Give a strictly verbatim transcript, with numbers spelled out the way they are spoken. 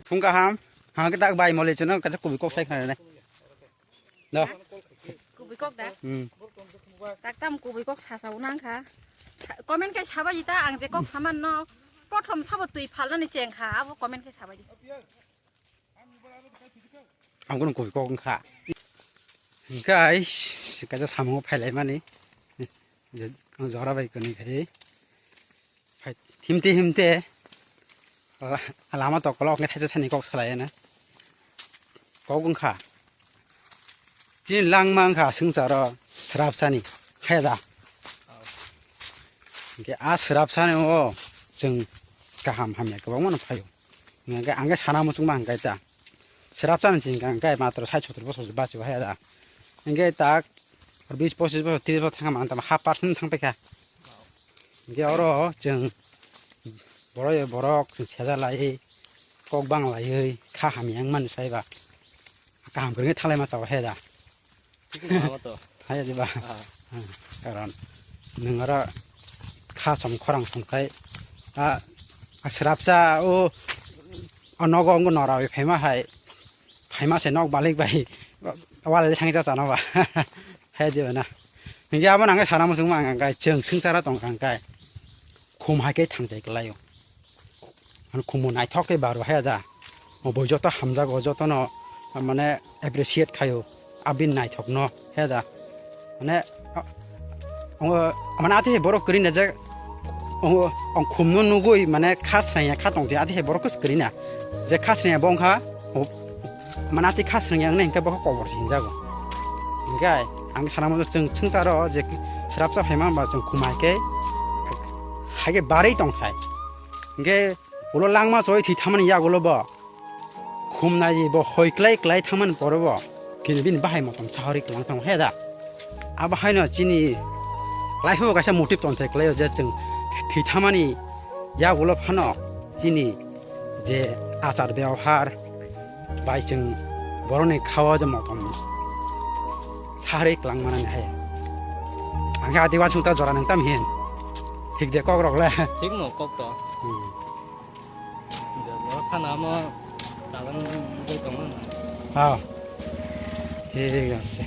Phung kaham. Ha, kita bai mole chano, kata kubi kok sai khana ne. Da. Kubui kok da? Hmm. Tak tam kubui kok sasa unang kha. Sa-, comment kai sabai ta ang je kok saman no. Prothom sabo twi phalnani cheng kha, abo comment kai sabai. Ang kono kubui kok wngkha. Guys, si kaisa samung phailai mani. Jora bai kani khai. Phai himte himte la-, lama tokolok wngkhe thaisa sani kok salai na. Kok wngkha. Chini langma wngkha swngcharo srapsani. Haya da? Hwnkhe a srapsani o chwng kaham hamya kwbangma no phaio. Hwnkhe ang khe sana muchungma hwnkhe ta. Srapsani chini hwnkhe matro sait sotor bosor se bachibo haya da. Hwnkhe tak bis pochis bosor tris bosor thangma ang tamo half percent thang paikha. Hwnkhe oro chwng borok borok seja laiwi kok bang laiwi kha hamya wngmani saiba kaham kwrwngwi thanglaima chao heda. Tini mama to. Haya diba? Ah. Karon nwng oro kha som khorang som khai a, a srapsa o, o nogo wngkha norawi phaima hai. Phaima se nok malik bai wal thang cha chano ba. Hai di bana. Hingke abo nang sana muchung ma ang kai chwng sing sara tong kang kai. Khum hai ke thang tai klai o. An khum naithok ke baru hai da. O boi joto hamjago joto no mane appreciate khayo. Abin naithok no hai da. Mane, o, o, mane, ati borok kwrwi na je, o, o, khumno nugwi, mane, kha srangya kha tongdi, ati borok kwrwi na je kha srangya bo wngkha, o, mane, ati kha srangya wngnai hwnkhe bo kobor se hinjago. Hwnkhe ang sana muchung chwng, chwngsaro je srapsa phaima ba chwng khum hai khe, hai khe barwi tongthai. Hwnkhe ulo langma choi thwi thamani yagulo bo. Khumnai bo hoi klai klai thangmani pore bo kini bini bahai motom sahori kwlang tong he da. Abo haino chini life o kaisa motive tong thai klai o je chwng thwi thamani yagulo phano chini je achar byabohar bai chwng boroni khawa je motom sahori kwlang manani hai. Ang khe adiba chwng ta jora nang tam hin. Thik de kok rok le. Thik no kok to. Hmm. Borok phano amo talan nugwi tongo. Hao. Thik ase.